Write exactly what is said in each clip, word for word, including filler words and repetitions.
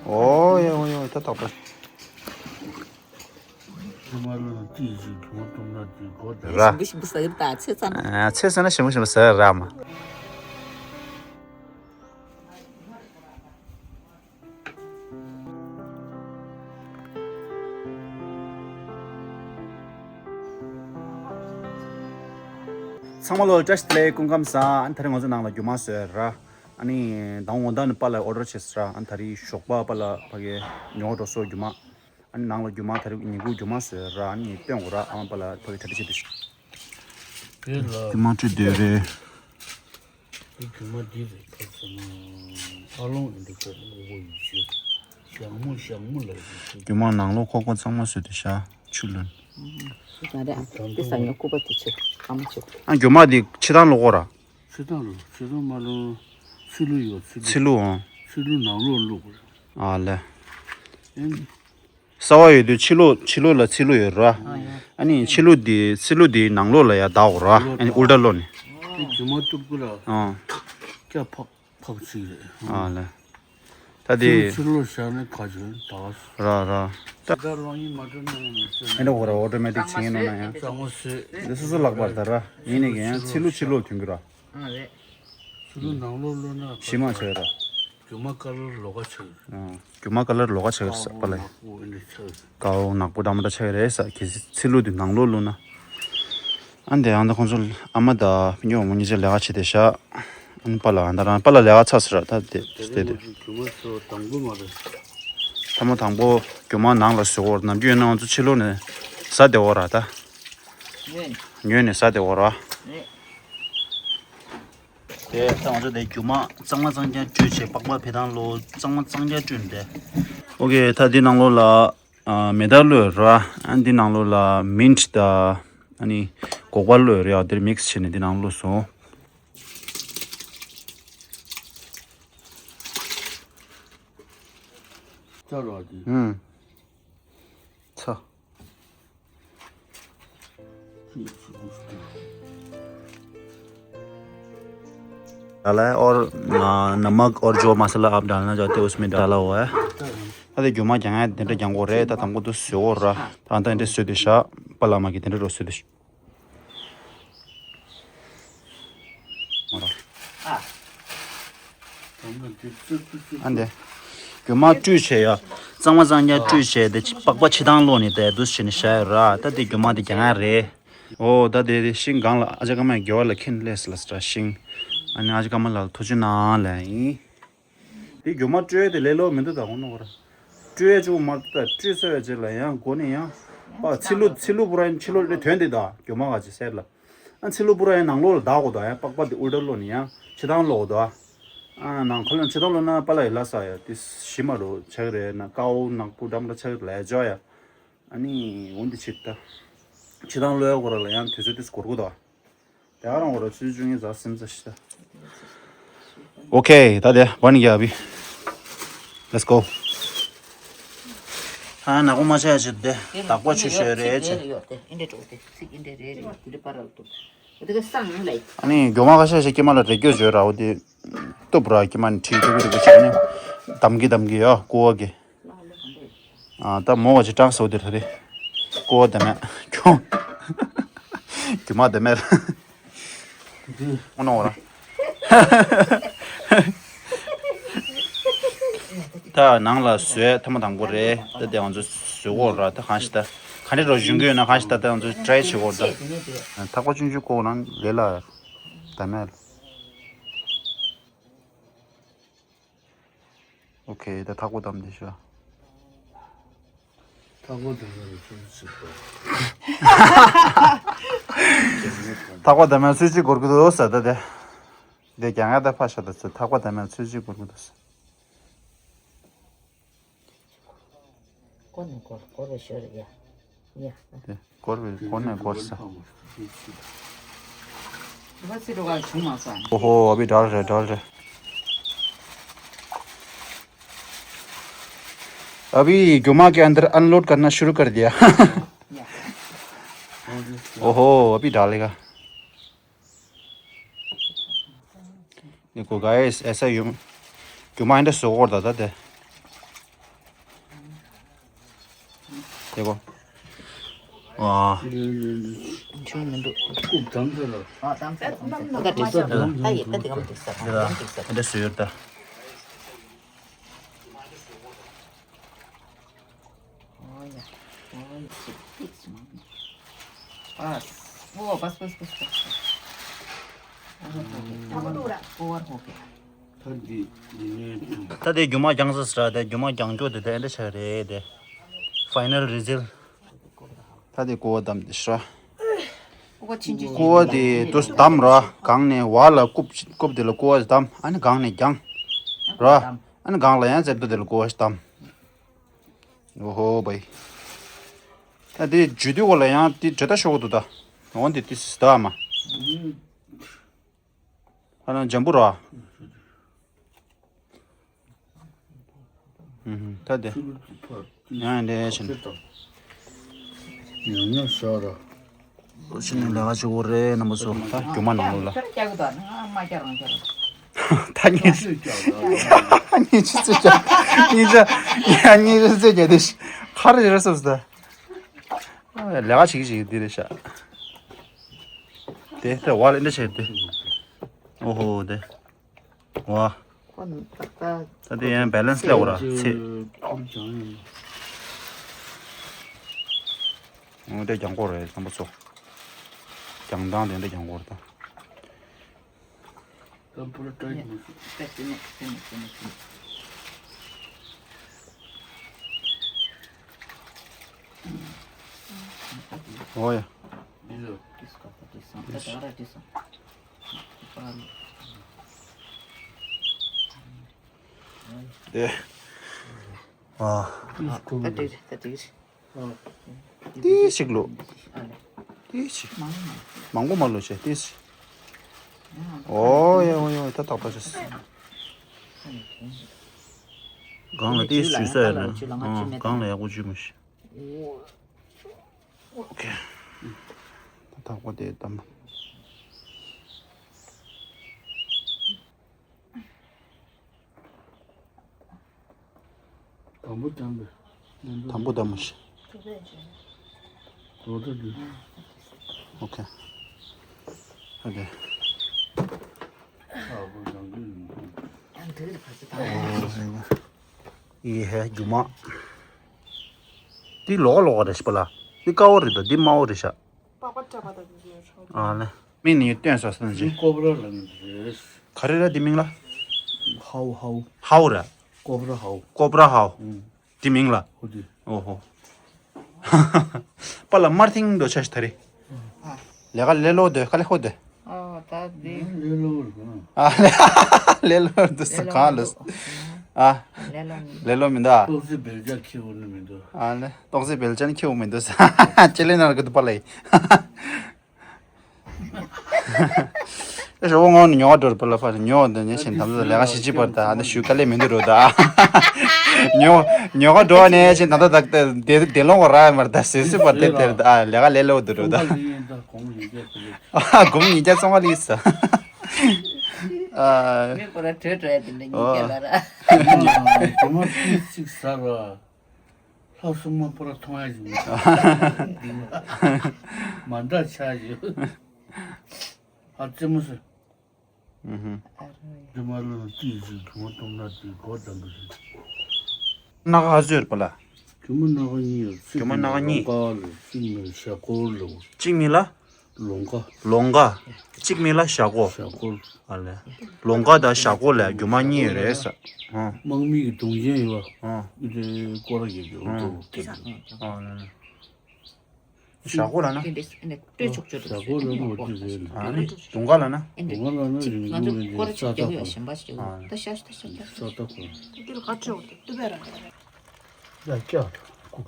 ཨོ་ཡ་ཨོ་ཡ་ད་ཏག་ཏག་ཁྱི་མ་ལོ་ཏི་ཞིག་གྱོང་གཏོང་ན་དེ་གོ་ད། ར། ཞིམ་པོ་ཞིམ་པོ་ཟ་གི་རེད་ད་ཚེ་ཚ་ན། ཨ་ཚེ་ཚ་ན་ཞིམ་པོ་ཞིམ་པོ་ཟ་ར་མ། ཚང་མ་ལོ་བཀྲ་ཤིས་བདེ་ལེགས། སྐུ་ཁམས་བཟང་། ཨ་ནི་ད་རེས་ང་ཚོ་ནང་ལ་རྒྱུ་མ་བཟོས་ར། ཨ་ནི་དང་པོ་ངོ་ད་ནི་པཱ་ལགས་ཨོ་ཌར་བྱས་ར། ཨ་ནི་ད་རེས་ཞོགས་པ་པཱ་ལགས་ཕ་གི་ཉོ་འགྲོ་སོང་རྒྱུ་མ། ཨ་ནི་ནང་ལ་རྒྱུ་མ་ད་རེས་ཉིན་གུང་རྒྱུ་མ་བཟོས་ར། ཨ་ནི་སྟོན་དགོས་ར། ཨ་མ་པཱ་ལགས་ཕ་གི་གྲ་སྒྲིག་བྱས་ཏེ། རྒྱུ་མ་བཀྲུས་བསྡད་རེད། དེ་རྒྱུ་མ་འདི་རེད་ཁ་ཚ་ན། ཨ་ལོང་འདི་ཁ་ལོ་གོ་ཡོད་ཅེ། ཞག་མོ་ཞག་མོ་ལ་ཡོད་ཅེ། རྒྱུ་མ་ནང་ལོགས་ཁོག་པ་གཙང་མ་བཟོས་ཏེ་བཞག་ཆུ་ལོན། ད་རེད་ཨ། དེ་ཟ་ཉོ་སྐུད་པ་དེ་ཆུ་ཨ་མ་ཆུ། ཨ་རྒྱུ་མ་འདི་ཕྱི་ཐང་ལོག་གོ་ར། ཕྱི་ཐང་ལོ་ཕྱི་ཐང་མ་ལོ། ཚི་ལུ་ཡོད་ཚི་ལུ། ཚི་ལུ་ཨང་། ཚི་ལུ་ནང་ལོགས་བླུག་དགོས། ཨ་ལེ། ཨེ། གསར་པ་ཡོད་དུས་ཕྱི་ལོགས་ཕྱི་ལོགས་ལ་ཚི་ལུ་ཡོད་ར། ཨ་ཡ། ཨ་ནི་ཕྱི་ལོགས་དེ་ཚི་ལུ་དེའི་ནང་ལོགས་ལ་ཡ་བདག་གོ་ར། ཨ་ནི་ཨུལ་ཊ་ལོག་ནས། དེ་རྒྱུ་མ་གཏུབ་དགོས་ར། ཨ། སྐྱ་ཕག་ཕག་ཚིག་རེད། ཨ་ལེ། ད་དེ་ཚི་ལུ་ཕྱི་ལོགས་བཞག་ནས་ཁ་ཅིག་ད། ར་ར། ད་ད་རླུང་ཡིན་མ་གཏོང་ན་ཡང་མི་ཚོད་ཨེ་འདྲ་གོ་ར། ཨོ་ཊོ་མེ་ཊིག་བྱེད་ཡིན་ནོ་ན་ཡང་། གཙང་མ་བཟོས། འདི་སོ་སོ་ལག་པར་ད་ར། ཡིན་ནས་ཀྱང་ཡང་ཚི་ལུ་ཕྱི་ལོགས་ཐོན་གི་ར། ཨ་རེད། ཚུར་ནང་ལོགས་བླུགས་ན་ཞི་མ་བྱས་ར། རྒྱུ་མ་ཀ་ལར་ལོགས་ཀ་ཆགས་ཡོད། ཨ། རྒྱུ་མ་ཀ་ལར་ལོགས་ཀ་ཆགས་ཡོད་ས་པ་ལ། ཀ་བོ་ནག་པོ་འདི་འདྲ་ཆགས་ཡོད་རེད་ས། གལ་སྲིད་ཚི་ལུ་དེ་ནང་ལོགས་བླུགས་ན། ཨ་འདི་ཡང་ད་ཁོང་ཚོ་ཨ་མ་དང་སྤུན་ཀྱག་བུ་མོ་གཉིས་ཆ་ལས་ཀ་བྱེད་བསྡད་ཤག་ཨ་ནི་པ་ལགས་ཨ་ད་རང་པ་ལགས་ལས་ཀ་ཚར་ཟེར་ར། ད་དེ་དེ་དེ། རྒྱུ་མ་ཚོ་དང་པོ་མ་རེད། ཐ་མ་དང་པོ་རྒྱུ་མ་ནང་ལ་བཟོས་འོར། ནམ་རྒྱུན་ཡིན་ན་ང་ཚོ་ཕྱི་ལོགས་ནས་ཟ་བསྡད་འོར་ར་ད། ཉོས་ནས་ཟ་བསྡད་འོར་ར། རེད། དེ་ད་ང་ཚོ་དེ་རྒྱུ་མ་གཙང་མ་གཙང་རྐྱང་བཀྲུས་བྱས་པགས་པ་ཕེ་ཐང་ལོ་གཙང་མ་གཙང་རྐྱང་བཀྲུས་ནས་དེ། ཨོ་ཁེ། ད་འདི་ནང་ལོགས་ལ་ཨ་མེ་ཏོག་བླུགས་ཡོད་ར། ཨ་འདི་ནང་ལོགས་ལ་མིན་ཊི་དང་ཨ་ནི་སྒོག་པ་བླུགས་ཡོད་རེད། ཨ་འདིར་མིག་སི་བྱས་ནས་འདི་ནང་བླུགས་སོང་། ཚ་ར་འདི། ཨུམ། ཚ། डाला है और अ, नमक और जो मसाला आप डालना चाहते हो उसमें डाला हुआ है। ད་དེ་རྒྱུ་མ་རྒྱག་ཡ་དེ་འདྲ་རྒྱག་དགོས་རེད། ད་དང་པོ་དུ་བཟོས་འོར་ར། ད་ད་འདྲ་བཟོས་ཏེ་བཞག་པ་ལགས་མ་གི་དེ་འདྲ་རོ་བཟོས་ཏེ་བཞག་ཨ་འདི། རྒྱུ་མ་བཀྲུས་བྱས་ཡ། གཙང་མ་གཙང་རྐྱང་བཀྲུས་བྱས་དེ་པགས་པ་ཕྱི་ཐང་ལོག་ནས་དེ་འདུག་བྱས་ནས་བཞག་ཡོད་ར། ད་དེ་རྒྱུ་མ་དེ་རྒྱག་ཡ་རེད། ཨོ་ད་དེ་དེ་ཤིང་སྒང་ལ་ཨ་ཅག་ཀ་མ་དགེ་བ་ལ་ཁྱེར་སླེབས་ལ་ཟེར་ར་ཤིང་། ཨ་ནི་ཨ་ཅག་ཀ་མ་ལ་ཐུགས་རྗེ་གནང་ལ་ཡིན། དེ་རྒྱུ་མ་བཀྲུས་དེ་ལས་སླ་པོ་མི་འདུག་ད་ཁོང་ནོ་གོ་ར། བཀྲུས་ཡ་གཅིག་པོ་མ་གཏོགས་ད་བཀྲུས་ཚར་བའི་རྗེས་ལ་ཡང་སྒོ་ནས་ཡང་། པ་ཚི་ལུ་ཚི་ལུ་པུ་ར་ཡིན་ཕྱི་ལོགས་ལ་ཐོན་དེ་ད་རྒྱུ་མ་ག་ཅིག་སེར་ལ། ཨ་ཚི་ལུ་པུ་ར་ཡིན་ནང་ལོགས་ལ་བདག་དགོས་ད་ཡང་པགས་པ་དེ་ཨུལ་ཊ་ལོག་ནས་ཡང་ཕྱི་ཐང་ལོག་དགོས་ད། ཨ་ནང་ཁ་ལོན་ཕྱི་ཐང་ལོག་ན་པ་ལགས་ཡི་ལ་ས་ཡ་དེ་ཞི་མ་རོ་ཆགས་རེད་ན་ཀའོ་ནག་པོ་འདྲ་མི་འདྲ་ཆགས་རེད་ལ་ཡ་ཇོ་ཡ། ཨ་ནི་འོན་ཏེ་ཕྱི་ད། ཕྱི་ཐང་ལོག་ཡ་གོ་ར་ལ་ཡང་དུས་ཚོད་དེ་འགོར་གོ་ད། དེ་ཨ་རང་གོ་ར་ཚུལ་བཅུ་ངེས་ཟ་སེམས་ས་ཤི་ད། ཨོ་ཁེ། ད་དེ་བ་ནི་ག་བི། Let's go། ཨ་ནག་པོ་མ་ཆགས་ཡ་ཆེད་དེ་དག་པ་ཆུ་ཤོད་རེད་ཆེ། ཨ་ནི་རྒྱུ་མ་ཁ་ཤས་ཤིག་ཀྱི་མ་ལ་རེ་སྐྱོ་བརྗོད་ར་འོ་དེ། གཏུབ་ར་ཀྱི་མ་ནི་ཁྲིད་ཐུབ་ཀྱི་རེད་པ་བྱས་ནས། འདམ་གྱི་འདམ་གྱི་ཡོ་ཀུ་བ་གི། ཨ་ད་མོ་བ་ཅི་ཀྲང་སོ་དེ་རེད། ཀོ་དེ་མེད་ཁྱོང་། རྒྱུ་མ་དེ་མེད། འདི། ཨོ་ནོ་ར། ད་ནང་ལ་བཟོས་ཐ་མ་དང་པོ་རེད། ད་དེ་ང་ཚོ་བཟོས་གོ་ར་ད་གང་ཞིག་ད། ག་འདྲ་རོ་བཞིན་གྱི་ཡོད་ན་གང་ཞིག་ད་ད་ང་ཚོ་ཀྲའི་བྱེད་གོ་ར་ད། ཐག་པ་ཆུང་ཆུང་ཀོ་ནང་ལས་ལ་དེ་མེད། ཨོ་ཁེ། ད་ཐག་པ་བསྡམས་ཏེ་ཤོག་ཐག་པ་བསྡམས་ན་ཚོད་ཅིག་དགོས། ཐག་པ་བསྡམས་ན་ཚོད་ཅིག་འགོར་གི་འདུག་ཟེར་ད་དེ། དེ་རྒྱ་ངའི་ད་ཕ་ཤ་ད་ཚོད་ཐག་པ་བསྡམས་ན་ཚོད་ཅིག་འགོར་གི་འདུག་ཟེར། ཀོ་ནི་ཀོ་ཀོ་རེ་ཤོར་ཡ། ཡ། དེ། སྐོར་བའི་སྐོར་ནས་སྐོར་ས། ཨོ་ཧོ། अभी डाल रहे, डाल रहे। अभी जुम्मा के अंदर अनलोड करना शुरू कर दिया। ओहो, अभी डालेगा। देखो गाइस, ऐसा यूं རྒྱུ་མ་ཨེ་འདྲ་བཟོ་གོ་ད་ད་དེ། དེ་གོ། ཨ། ཆུང་མི་འདུག་རྐུབ་དམ་ཟེར་རོ། ཨ་དམ་ཟེར་དམ་ཟེར། ད་འགྲིག་ས་འདུག་ད་ཡིན་ད་དེ་གམ་འགྲིག་ས་དེ་ལ་དེ་གམ་འགྲིག་ས། ཨེ་འདྲ་བཟོ་ཡོད་ད། ཨོ་ཡ། ཨོ་ཡ། ཨ། ཨོ་བས་བས་བས་བས། ཨོ་བར་ཧོ་གེ། ཨོ་བར་ཧོ་གེ། ད་འདི་འདི་ནས་ད་དེ་རྒྱུ་མ་རྒྱང་ས་ཟེར་དེ་རྒྱུ་མ་རྒྱང་སྐྱོ་དེ་དེ་འདྲ་ཆགས་རེད་དེ། ཕའི་ནལ་རི་ཛལ། ད་དེ་ཀོ་བ་བསྡམས་དེ་ཤ། ཀོ་བ་ཆིན་ཆིན་ཀོ་བ་དེ་ཏོ་བསྡམས་ར་གང་ནས་བ་ལ་རྐུབ་རྐུབ་དེ་ལ་ཀོ་བ་བསྡམས། ཨ་ནི་གང་ནས་རྒྱང་ར། ཨ་ནི་གང་ལ་ཡང་ཙེབ་ཏོ་དེ་ལ་ཀོ་བ་བསྡམས། ཨོ་ཧོ་བའི། ད་དེ་ཇུ་དུས་གོ་ལ་ཡང་དེ་འདྲེ་ད་ཤོག་གོ་འདུག་ད། འོན་ཏེ་དེ་སི་ད་མ། ཨ་ན་འཇམ་པོ་ར། ད་དེ་ཡང་འདྲེ་ཕྱིན། ཉོ་ཉོ་ཤོག་ར། ཕྱི་ནས་ལས་ཀ་བྱེད་དགོས་རེད་རྣམ་པ་ཚོ། ད་རྒྱུ་མ་ནང་ལོགས་ལ། ད་ཉིན་ཉིན་ཆུ་ཚོད་བརྒྱད་ཉིན་ཆུ་ཉིན་ཆུ་ཚོད་བརྒྱད་དེ་ཁ་རེ་རེ་སོབ་སོབ་ད། ལས་ཀ་བྱེད་ཀྱི་བྱེད་ཀྱི་འདི་རེད་ཤག་དེ་དེ་བ་ལ་འདི་བྱེད་དེ། ཨོ་ཧོ་དེ། ཝ། ཁོ་ནི་ཏག་ཏག་ད་དེ་ཡང་བེ་ལན་སི་ལས་འོ་ར་ཚེ། ཁོ་ལ་སྦྱང་ཡོད། འོ་དེ་རྒྱང་སྐོར་རེད་རྣམ་པ་ཚོ། རྒྱང་ཐང་དེ་འདྲ་རྒྱང་སྐོར་ད། ད་པུ་ར་ཏྲ་ཡི་མ་སུ། འོ་ཡ། འདི་ལ། དེ། ཨ། ད་འགྲིག་ད་འགྲིག་ཏིས་ཞིག་ལོ། ཏིས་ཞིག་མང་པོ་མ་ལོ་ཞེ་ཏིས་ཞིག་ཨོ་ཡ་ཨོ་ཡ་ད་ཏག་ཏག་ཞེས། གང་ལ་ཏིས་ཞུ་ས་ཡོད་ན། གང་ལ་ཡག་པོ་བྱུས་མ་ཤེས། ཨོ་ཁེ། ད་ཏག་པོ་དེ་དམ། དམ་པོ་དམ་པོ། དམ་པོ་དམ་པོ་ཞིག་ལོ་ད་དུ། ཨོ་ཁེ། ཨ་དེ། ཨོ་ཧེ་རྒྱུ་མ། འདི་ལོག་ལོག་རེད་ཤི་པ་ལ། འདི་དཀར་པོ་རེད་དོ་འདི་དམར་པོ་རེད་ཤག་པགས་པ་བཀྲ་བ་དང་འདི་ཚོའི་ཧྲང་། ཨ་ལེ། མིང་ནི་སྟོན་ས་སོང་ཅི། ཀོབ་ར་ལ་ནི་རེད། ག་རེ་ར་འདི་མིང་ལ། ཧའུ་ཧའུ། ཧའུ་ར། ཀོབ་ར་ཧའུ། ཀོབ་ར་ཧའུ། ཨུམ། འདི་མིང་ལ། ཧོ་དི། ཨོ་ཧོ། པ་ལ་མར་ཐིང་འདོ་ཆ་ཞིག་ད་རེ། ལས་ཀ་ལས་ལོ་འདོད་ཁ་ལས་ཧོ་འདོད། ཨོ་ད་འདི། ལས་ལོ་རུ་གང་། ཨ་ལས་ལོ་འདོད་ས་གང་ལོ། ཨ། ལས་ལོ་མི་འདུག་ལས་ལོ་མི་འདུག་ཏོག་ཙི་བེལ་ཇ་ཁེ་འོ་ནི་མི་འདུག་ཨ་ལས་ཏོག་ཙི་བེལ་ཇ་ནི་ཁེ་འོ་མི་འདུག་ས་ཅི་ལས་ན་ར་གི་འདུག་པ་ལ་ཡི། ཨེ་ཞོགས་པ་ངོ་ནས་ཉོ་བ་འགྲོ་རུ་པ་ལ་ཕར་ཉོ་འདི་ཉེ་ཆེན་དམ་ལ་ལས་ཀ་ཞིག་ཅི་པར་ད་ཨ་འདི་ཞུ་དཀའ་ལས་མི་འདུག་རོ་ད། ཉོ་ཉོ་ག་འགྲོ་བ་ནས་ཆེན་དམ་ད་ད་དེ་དེ་ལོང་བ་ར་མར་ད་ཟེར་སི་པར་དེ་དེར་ད་ལས་ཀ་ལས་ལོ་འདུག་རོ་ད། སྒོམ་ཉིས་བརྒྱ་བཙོང་བ་ལིས། ཨ། མི་པོ་ར་བྲོས་བྲོས་ཡ་དེ་འདྲ་ཉིས་བརྒྱ་ལ་ར། སྒོམ་ཅིག་ཟ་ར། ལྷ་སྲུང་མ་པོ་ར་མཐོང་ཡ་ཞིག་མི་འདུག་མ་འདྲ་ཆགས་ཡོད། ཨ་ཙེ་མོ་སི། ཨུ་ཧུ། རྒྱུ་མ་ལོ་ཅི་ཞིག་གི་མོ་གཏོང་ན་དེ་གོ་དམ་པོ་ཞིག་སྣ་ཁ་ཧ་ཟོས་པ་ལ། རྒྱུ་མ་སྣ་ཁ་གཉིས་ཡོད། རྒྱུ་མ་སྣ་ཁ་གཉིས། ལོང་ཀ་ལ་གཅིག་མིན་ཞྭ་སྒོར་ལ། གཅིག་མིན་ལ། ལོང་ཀ། ལོང་ཀ། གཅིག་མིན་ལ་ཞྭ་སྒོར། ཞྭ་སྒོར། ཨ་ལས། ལོང་ཀ་དང་ཞྭ་སྒོར་ལ་རྒྱུ་མ་གཉིས་ཡོད་རེད་ས། ཨ། དམག་མི་གི་གདུང་ཆེན་ཡོད་པ། ཨ། ཨུ་དེ་སྐོར་ར་གི་གི་ཨུ་ཨ། དེ་ཨ་ལས། ཞྭ་སྒོར་ལ་ན། དེ་འདྲས་ཨ་ནི་སྤྲོད་ཆོག་ཆོག་རེད། ཞྭ་སྒོར་ལ་ནོར་གྱི་རེད། ཨ་ནི་དུང་དཀར་ལ་ན། ཨ་ནི་དུང་དཀར་ལ་ན་ཅིག་རིང་ང་ཚོ་ཐུང་རེད། སྐོར་ཅིག་རྒྱག་གི་ཡོད་གཞན་པ་ཞིག་ཨ། ད་ཤ་ཤ་ཤ་ཤ། ཤ་ད་ཁོ། དེ་དེར་ག་ཆོག་ཏུ་ཏུ་བེ་ར། ཡ་ཀྱ་ཀུག་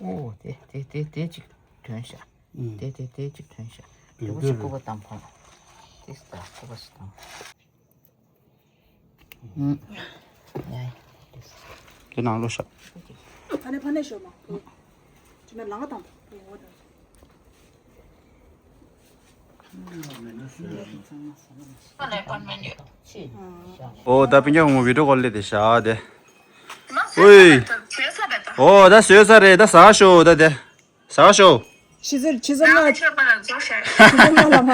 ཨོ་དེ་དེ་དེ་དེ་གཅིག་ཐོན་ཤག་ཨུམ། དེ་དེ་དེ་གཅིག་ཐོན་ཤག་དེ་བོ་ཞིག་སྐུད་པ་བཏང་ཕོང་། དེ་ས་སྐུད་པ་ཞིག་བཏང་། ཨུམ། ཡ་ཡ། དེ་ནང་ལོགས་ཤག་ཕ་ནས་ཕ་ནས་ཤོར་མ། ཅི་ན་ལང་ང་དང་པོ་ངོ་དང་། ཨོ་ད་པིན་ཀྱང་ངོ་བི་ཌིའོ་ཀོལ་ལས་དེ་ཤག་དེ། ཨོའི། ཨོ་ད་བཟོས་ཚར་རེད། ད་ཟ་ཤོག་ད་དེ། ཟ་ཤོག་ཆི་ཟེར་ཆི་ཟེར་ན། ཆི་ཟེར་ན་ལ་མ།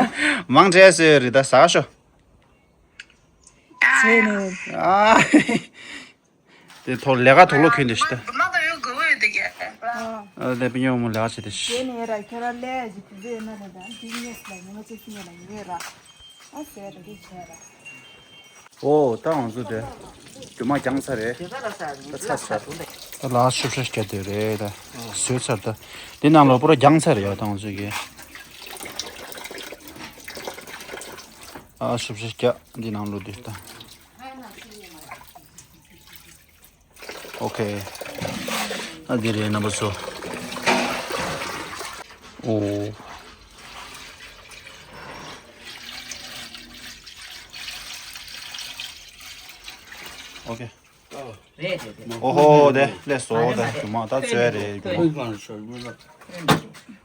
མང་དྲགས་ཟེར་རེད། ད་ཟ་ཤོག་ཟེར་ནས། ཨ། དེ་ཐོག་ལས་ཀ་ཐོག་ལོ་ཁྱོད་འདི་ཤི་ད། ཨ། ཨ་ལས་པིན་ཡོང་མོ་ལས་ཀ་བྱེད་དེ་ཤི། དེ་ནས་ར་ཁྱོད་ར་ལས་ཞིག་དེ་ཟེར་ན་ལས་ད་འདི་ངས་ལ་ཉི་མ་ཚེ་ཚིང་ལ་ཉེ་ར། ཨ་ཟེར་ར་རེད་བྱས་ར། ཨོ་ད་ང་ཚོ་དེ་རྒྱུ་མ་རྒྱང་ཚར་རེད། ད་ཚར་ཚར། ད་ལ་ཤུབ་ཤ་རྒྱ་དེ་རེད། ད་བཟོས་ཚར། ད་འདི་ནང་ལོ་པོ་ར་རྒྱང་ཚར་རེད་ཡ། ད་ང་ཚོ་གི་ཨ་ཤུབ་ཤ་རྒྱ་འདི་ནང་ལོ་དེ་ད། ཨོ་ཁེ། ཨ་འདི་རེད་རྣམ་པ་ཚོ། ཨོ། ཨོ་ཁེ། རེད་རེད་རེད། ཨོ་ཧོ་དེ་ལས་སོ་དེ་རྒྱུ་མ་ད་བཙོས་རེད། རྒྱུ་མ་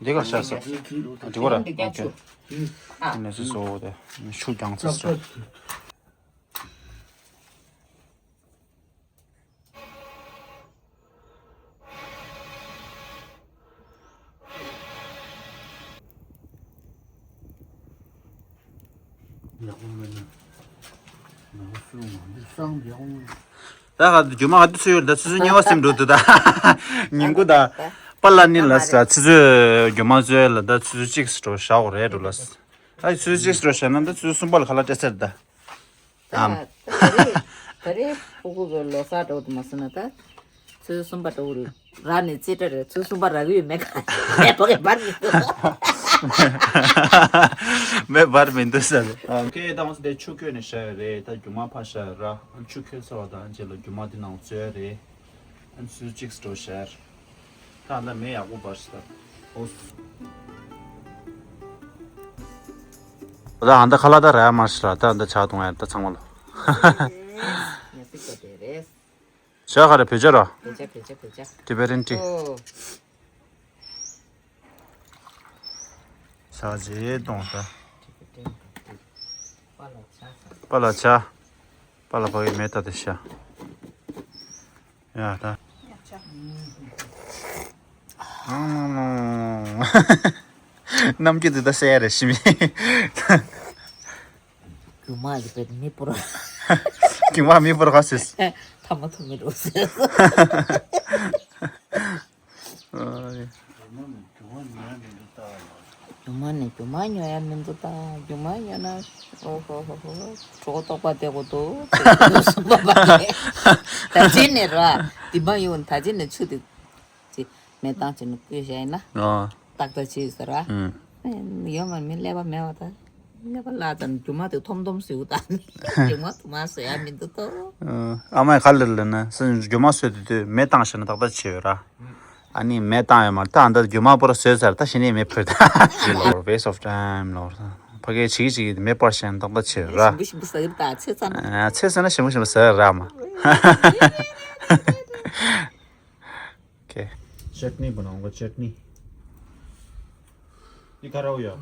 འདི་གར་བཞག་སོ། འགྲིག་གོ་ར། ཨོ་ཁེ། ཨ་ནས་སོ་དེ་ཤུགས་རྒྱང་ཚ་སོ། ད་ག་རྒྱུ་མ་ག་དུས་ཚོད་ཡོད་ད་ཚོད་ཚོད་ཉེ་བ་སེམས་འགྲོ་འདུག་ད། ཉིན་གུང་ད། པ་ལ་ནི་ལ་ས་ཚོད་ཚོད་རྒྱུ་མ་ཚོད་ལ་ད་ཚོད་ཚོད་གཅིག་སྲོ་བཞག་རེད་འགྲོ་ལ། ད་ཚོད་ཚོད་གཅིག་སྲོ་བཞག་ན་ད་ཚོད་ཚོད་གསུམ་པ་ལ་ཁ་ལག་སྤྲད་ཚར་ད། ཨམ། ད་རེས་ད་རེས་ཕྲུ་གུ་གི་ལོ་གསར་འགྲོ་འདུག་མ་སོང་ན་ད། ཚོད་གསུམ་པ་འགྲོ་གི་རེད། ར་ནས་རྩེ་གྲ་རེད། ཚོད་གསུམ་པ་རག་གི་ཡོད་མེད་ག་མེད་པ་གི་བར་མི་འདུག་མེད་པར་མི་འདུག་ཟེར། ཨོ་ཁེ། ད་ང་ཚོ་དེ་ཆུ་ཁོལ་ནས་བཞག་ཡོད་རེད། ད་རྒྱུ་མ་ཕར་བཞག་ཡོད་ར། ཆུ་ཁོལ་ཚར་བ་དང་རྗེས་ལ་རྒྱུ་མ་དེ་ནང་བཙོས་རེད། ཨ་ནི་ཚོད་གཅིག་སྤྲོ་ཤར། ད་ཨ་ད་མེ་ཡག་པོ་འབར་ཤི་ད། ཨོ། ད་ཨ་ད་ཁ་ལག་ད་ར་མར་ཤི་ར། ད་ཨ་ད་ཆག་གཏོང་ཡ་ད་ཚང་མ་ལོ། ཉ་སི་ཀོ་དེ་རེད། ཇ་ག་རེ་བོད་ཇ་ར། བོད་ཇ་བོད་ཇ་བོད་ཇ། ཊི་བེ་ཊན་ཊི། ཨོ། ཇ་ཇེ་གཏོང་ད། པ་ལ་ཇ། པ་ལ་ཇ། པ་ལ་ཕ་གི་མེ་ད་དེ་ཤ། ཡ་ད། རྣམ་འགྱུར་དེ་ད་གསལ་རེ་ཤི་མི། རྒྱུ་མ་ཡི་པའི་མི་པོར། རྒྱུ་མ་མི་པོར་ག་སྲིད། ཐ་མ་ཐུ་མི་རུ་སྲིད། རྒྱུ་མ་ནས་རྒྱུ་མ་ཉོ་ཡ་མི་འདུག་ད། རྒྱུ་མ་ཉོ་ན་ཨོ་ཧོ་ཧོ་ཧོ་གྲོད་ཁོག་ལྟོགས་པ་བསྡད་དགོས་འདུག་ཟེར་གསུངས་པ་པ་ནས། ད་ཅི་ནས་ར་འདི་མ་ཡོང་ད་ཅི་ནས་ཆུ་དེ་ཅི་མེ་བཏང་བྱས་ནས་བསྐོལ་བཞག་ཡིན་ན་ཨ་ཏག་ཏག་བྱས་ཡོད་ས་ར། ཨུམ། ཡོད་མ་མི་ཀླད་པ་མེད་པ་ད། ཀླད་པ་ལ་ཙམ་རྒྱུ་མ་དེ་ཐོམ་ཐོམ་ཟེར་ད། རྒྱུ་མ་དུ་མ་ཟེར་ཡ་མི་འདུག་ད། ཨ་མས་ག་ལེར་ལེ་ན་སེམས་རྒྱུ་མ་སོས་དུས་དུས་མེ་བཏང་ཤེ་ན་ཏག་ཏག་བྱས་ཡོད་ར། ཨ་ནི་མེ་བཏང་ཡོད་མ་རེད། ད་ཨ་ད་རྒྱུ་མ་པོ་ར་སོས་ཚར། ད་ཤི་ནས་མེ་ཕུད་ད། ལོར་waste of time ལོར། ཕ་གི་བྱེད་ཀྱི་བྱེད་ཀྱི་མེ་སྤར་ཤེ་ན་ཏག་ཏག་བྱས་ཡོད་ར། ཞིམ་པོ་ཞིམ་པོ་ཟ་གི་རེད་ད་ཚེ་ཚ་ན། ཨ་ཚེ་ཚ་ན་ཞིམ་པོ་ཞིམ་པོ་ཟ་ར་མ། Okay. चटनी बनाऊंगा, चटनी। ये खा रहा हो यार?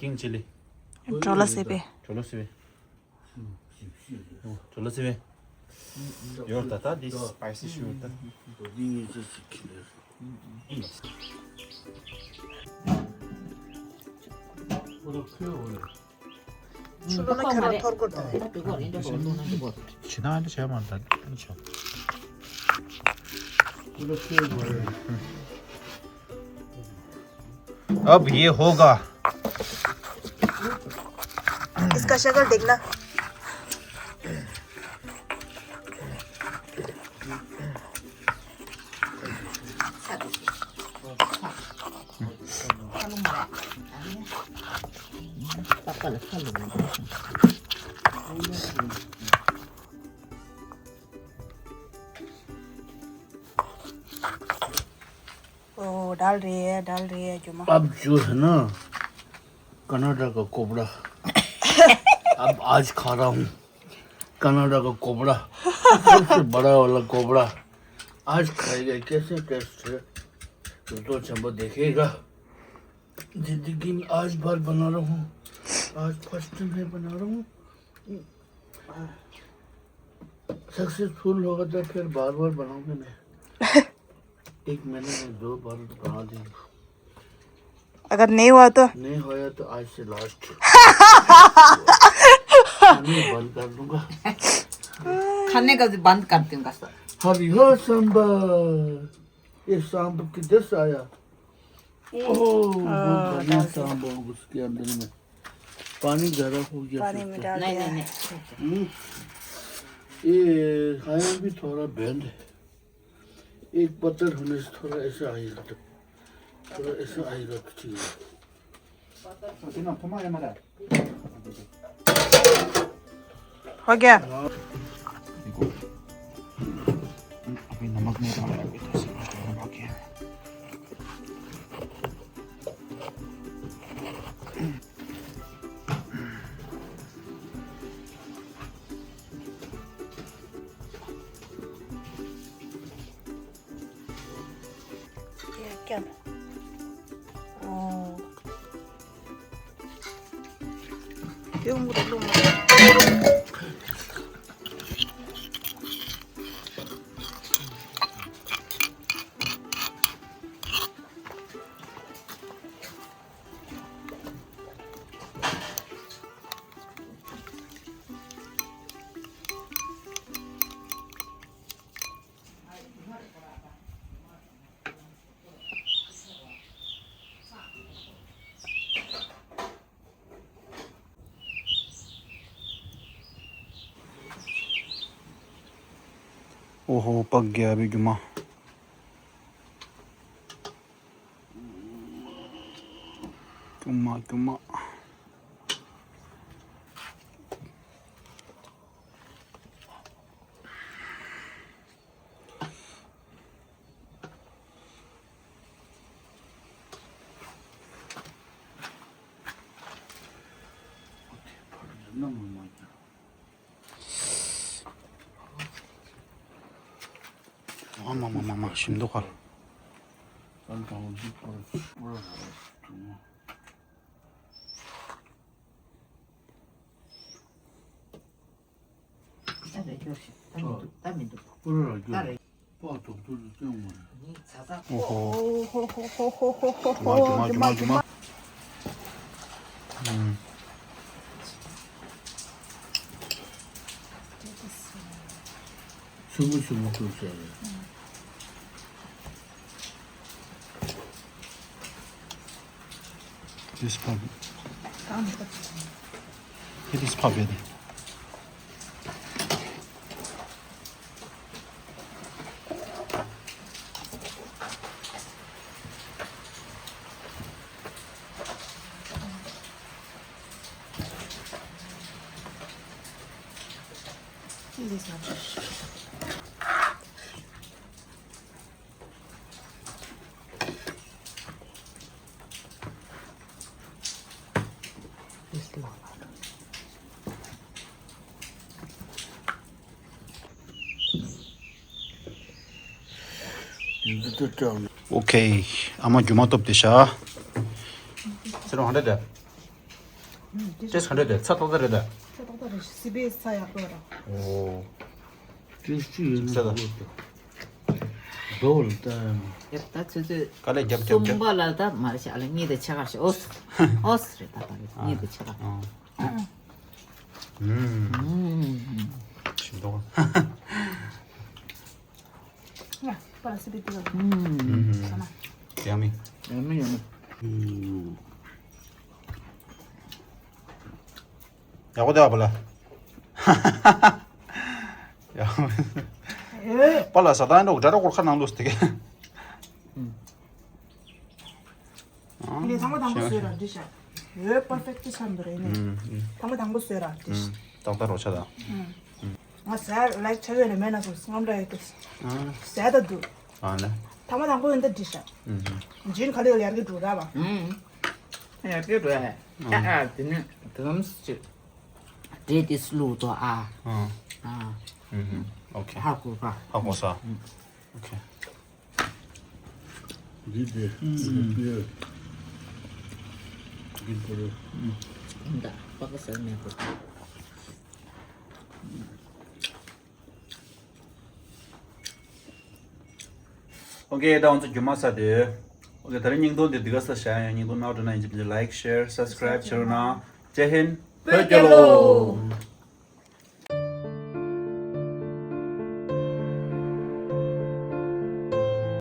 King chilli. छोला सेबे। छोला सेबे। छोला सेबे। योर ताता, this spicy shoot. ཆུ་ལོག་ན་ཁྱོད་རང་ཐོར་གོ་ད། ཇི་ལྟར་འདི་བྱས་མ་ད་འདི་བྱས། अब ये होगा। इसका शक्ल देखना। डाल रही है, डाल रही है जुम्मा। अब जो है ना, कर्नाटक का कोबरा, अब आज खा रहा हूँ। कर्नाटक का कोबरा, सबसे बड़ा वाला कोबरा आज खाएगा। कैसे टेस्ट है, तो चंबो देखेगा। जिंदगी में आज बार बना रहा हूँ, आज फर्स्ट टाइम है बना रहा हूँ। सक्सेसफुल होगा तो फिर बार बार बनाऊंगा मैं। एक महीने में दो बार तो बना देंगे। अगर नहीं हुआ तो? नहीं होया तो आज से लास्ट। खाने बंद कर दूंगा। खाने का भी बंद कर दूंगा सर। हरी हो सांबर। ये सांबर किधर से आया? ओहो, बहुत बढ़िया सांबर। उसके अंदर में पानी ज्यादा हो गया, पानी में डाल दिया। नहीं, नहीं। हम्म। ये खाया भी थोड़ा बैंड है। एक पत्थर होने से थोड़ा ऐसा आएगा, तो थोड़ा ऐसा आएगा तो ठीक है। हो गया। अभी नमक नहीं डाला, अभी तो सिर्फ नमक है। ओहो, पक गया अभी जुम्मा। जुम्मा, जुम्मा। ཨ་མ་མ་མ་མ་ཞིམ་མདོག་ཁ། ད་རེད་སྐྱོར་ཞིག་ད་མི་འདུག་ད་མི་འདུག་ཀུ་རེ་ལ་ད་སྐྱོར་རེད། པགས་དོག་ཐུར་དུ་སྟོན་དགོས་རེད། ནི་ཚ་ཚ། ཨོ་ཧོ། ཨོ་ཧོ་ཧོ་ཧོ་ཧོ་ཧོ། ཇུ་མ་ཇུ་མ་ཇུ་མ། ཨུམ། ཆུང་ངུ་ཆུང་ངུ་བཀྲུས་བྱས་རེད། This part. It is part. ཨོ་ཁེ། ཨ་མ་རྒྱུ་མ་སྟོབས་དེ་ཤ། ཚེ་རིང་ཧ་འདྲ་དེ། ཏེས་ག་འདྲ་དེ་ཚ་ཏོག་ཏོ་རེད་ད། ཚ་ཏོག་ཏོ་རེད། སི་པེ་ཚ་ཡག་པོ་ར། ཨོ། ཏེས་ཅི་ཡོད་ན་ཚ་ད། རྡོ་ལ་ལྟ་ཡང་། ཡབ་ད་ཚོད་ཚོད། དཀའ་ལས་རྒྱབ་རྒྱབ་རྒྱབ། གསུམ་པ་ལ་ད་མ་རེད་ཤག་ཨ་ལ་གཉིས་དེ་ཆེ་ག་ཤག་ཨོ་སི། ཨོ་སི་རེད་ད་ད་རེད་གཉིས་དེ་ཆེ་ག་ཨ། ཨུམ། ཨུམ། ཞིམ་མདོག་ཡ། པ་ལ་སི་པེ་ཏི་ལ། ཨུམ། ཨུམ། ཡ་མི། ཡ་མི་ཡ་མི། ཨུམ། ཡག་པོ་འདུག་ཨ་པ་ལ། ཡག་པོ། པ་ལ་ཟ་སྟངས་འགྲོ་དགྲ་རོགས་སྐོར་ཁ་ནང་ལུས་དེ་གས། ངས་དང་པོ་དང་པོ་བཟོས་ར་འདི་བྱ། ཡོད་པར་ཕེག་ཏི་ཆགས་འདུག་རེད་ནས། དང་པོ་དང་པོ་བཟོས་ར་འདི་བྱ། ཏག་ཏག་རོ་ཆ་དང་། ང་ཟ་ལེགས་ཆ་ཡོད་ནས་མེད་ན་སོང་སྔོན་འདྲ་ཡོད་དེ། ཟ་ད་འདུག་ཨ་ནི། དང་པོ་དང་པོ་ཡོད་འདི་འདྲི་ཤག་ཇིན་ག་ལེ་ཡར་གི་འགྲོ་ར་བ། ཨུམ། ཡར་གི་འགྲོ་ཡ། ཨ་ཨ་དེ་ནི་དེ་ལམ་སི་ཅིག་འདྲེ་དེ་སུ་ལུག་ཏོ་ཨ། ཨ། ཨ། ཨུམ། ཨོ་ཁེ། ཧ་གོ་ག་ཧ་གོ་ས། ཨོ་ཁེ། འདི་དེ། འདི་དེ། འདི་དེ། ད་པ་ཀ་ཟ་མེད་གོ། ཨོ་ཁེ། ད་ང་ཚོ་རྒྱུ་མ་ཟ་དེ། ཨོ་ཁེ། ད་རིང་བརྙན་ཐུང་དེ་འདི་ག་ས་བཞག་ཡང་བརྙན་ཐུང་ནང་འགྲོ་ན་ཡིན་གཅིག་མིན་གཅིག་ལའིཀ་ཤེར་སབ་སི་ཀ་རའིབ་བྱེད་རོགས་གནང་། ཇེ་ཧིན། བོད་རྒྱལ་ལོ།